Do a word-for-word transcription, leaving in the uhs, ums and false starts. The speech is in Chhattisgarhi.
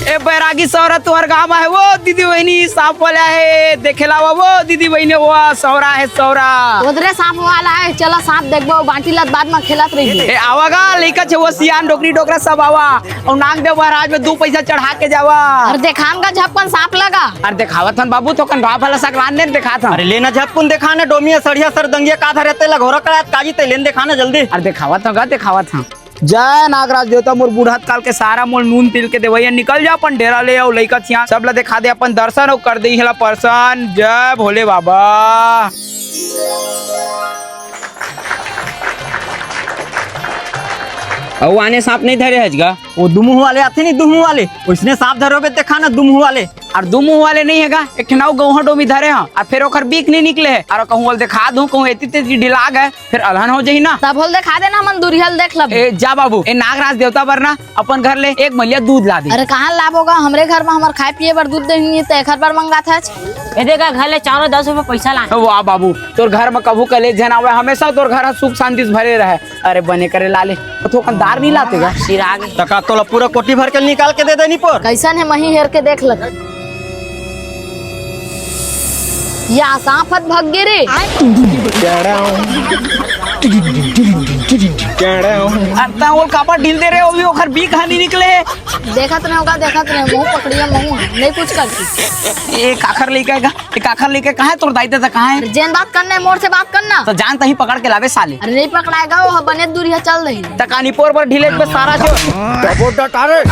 ए बैरागी सौरा, तुहर गांव म हे वो दीदी बहिनी, सांप वाला हे, देखे लावा वो दीदी बहिनी, वो सौरा हे सौरा। उधरे सांप वाला हे, चला सांप देखबो, बांटी लत बाद म खेलत रहिबो। ए आवा गा, लइका छे वो सियान, डोकरी डोकरा सब आवा, अउ नाग देव महाराज में दू पैसा चढ़ा के जावा। अरे देखान गा झपकन सांप लगा। अरे देखावत हन बाबू, थोकन गांव वाला सकलान ने देखात हन। अरे लेना झपकुन देखाने, डोमिया सड़िया सर दंगिया का धरे ते लगोरा कड़ात काजी ते लेन देखाने जल्दी। अरे देखावत हन गा, देखावत हन। जय नागराज देवता, मोर बूढ़त काल के सारा मोल नून तिल के देवैया, निकल जा अपन डेरा ले अउ लइका थिया, सब ला देखा दे अपन दर्शन अउ कर दे हेला परसन। जय भोले बाबा। अउ आने सांप नहीं धरे हज गा? वो दुमुह वाले आथे नहीं, दुमुह वाले, उसने सांप धरो बे देखा ना, दुमुह वाले। अउ दुमुह वाले नहीं हे गा, एक ठन अउ गौहा डोमी धरे हा, अउ फेर ओकर बीख नहीं निकले हे। अउ कहूँ ओल देखा दूं, कहूँ एती तेती डिला गए, फेर अलहन हो जाही ना। तब होल देखा देना, हमन दूरिहा ल देख लब। ए, जा बाबू, ए नागराज देवता बर ना अपन घर ले एक मलिया दूध ला दे। अरे कहाँ लाबो गा, हमरे घर म हमर खाए पिए बर दूध देही, त एखर बर मंगात हच। ए दे गा, घर ले चार दस रुपया पैसा ला। वाह बाबू, तोर घर म कभू कलेश झन आवे, हमेशा तोर घर ह सुख शांति से भरे रहे। अरे बने करे लाले, त थोकन दार नहीं लाते गा? सिरा गे। त का तोला पूरा कोठी भर के निकाल के दे देनी पर? कइसन हे, मही हेर के देख ल। या सांप हत भग गे रे। अरे त ओल काबर ढील दे रे, वो भी ओखर बीख ह नहीं निकले हे। देखत रहे होगा, देखत रहे, मुंह पकड़िया, मुंह नहीं कुछ करती। ए काखर लइका हे गा, ए काखर लइका हे, कहाँ हे तोर दाई ददा, कहाँ हे? जेन बात करना हे मोर से बात करना। त जान तहीं पकड़ के लाबे साले। अरे नहीं पकड़ाएगा, वो बने दूरिहा चल रही। त कानी पोर बर ढीले बे सारा जो। डबो डटारे।